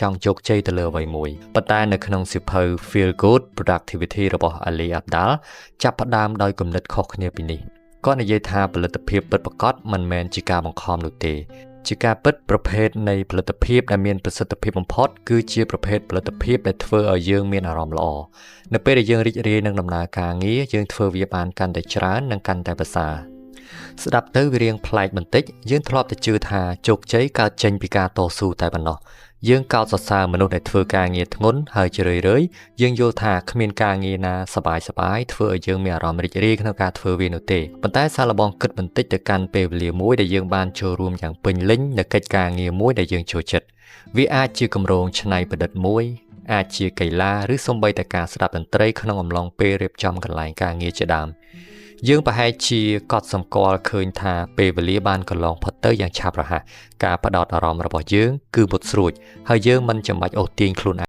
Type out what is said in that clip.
ចង់ជោគជ័យទៅលើអ្វីមួយប៉ុន្តែនៅក្នុងសៀវភៅ Feel Good Productivity របស់ Ali Abdaal ចាប់ផ្ដើមដោយគំនិតខុសគ្នាពីនេះគាត់និយាយថាផលិតភាពពិតប្រាកដមិនមែនជាការបង្ខំនោះទេជាការពិតប្រភេទនៃផលិតភាពដែលមានប្រសិទ្ធភាពបំផុតគឺជាប្រភេទផលិតភាពដែលធ្វើឲ្យយើងមានអារម្មណ៍ល្អនៅពេលដែលយើងរីករាយនឹងដំណើរការងារយើងធ្វើវាបានកាន់តែច្រើននិងកាន់តែប្រសើរស្ដាប់ទៅវារៀងប្លែកបន្តិចយើងធ្លាប់តែជឿថាជោគជ័យកើតចេញពីការតស៊ូតែប៉ុណ្ណោះយើងកោតសរសើរមនុស្សដែលធ្វើការងារធ្ងន់ហើយជារឿយៗយើងយល់ថាគ្មានការងារណាសប្បាយៗធ្វើឲ្យយើងមានអារម្មណ៍រីករាយក្នុងការធ្វើវានោះទេប៉ុន្តែសាកល្បងគិតបន្តិចទៅកាន់ពេលវេលាមួយដែលយើងបានចូលរួមយ៉ាងពេញលេញនៅកិច្ចការងារមួយដែលយើងចូលចិត្តវាអាចជាគម្រោងច្នៃប្រឌិតមួយអាចជាកីឡាឬសូម្បីតែការស្ដាប់តន្ត្រីក្នុងអំឡុងពេលរៀបចំកន្លែងការងារជាដើមយើងប្រហែលជាកត់សម្គាល់ឃើញថាពេលវេលាបានកន្លងផុតទៅយ៉ាងឆាប់រហ័សការផ្ដោតអារម្មណ៍របស់យើងគឺមុតស្រួចហើយយើងមិនចាំបាច់អូសទាញខ្លួន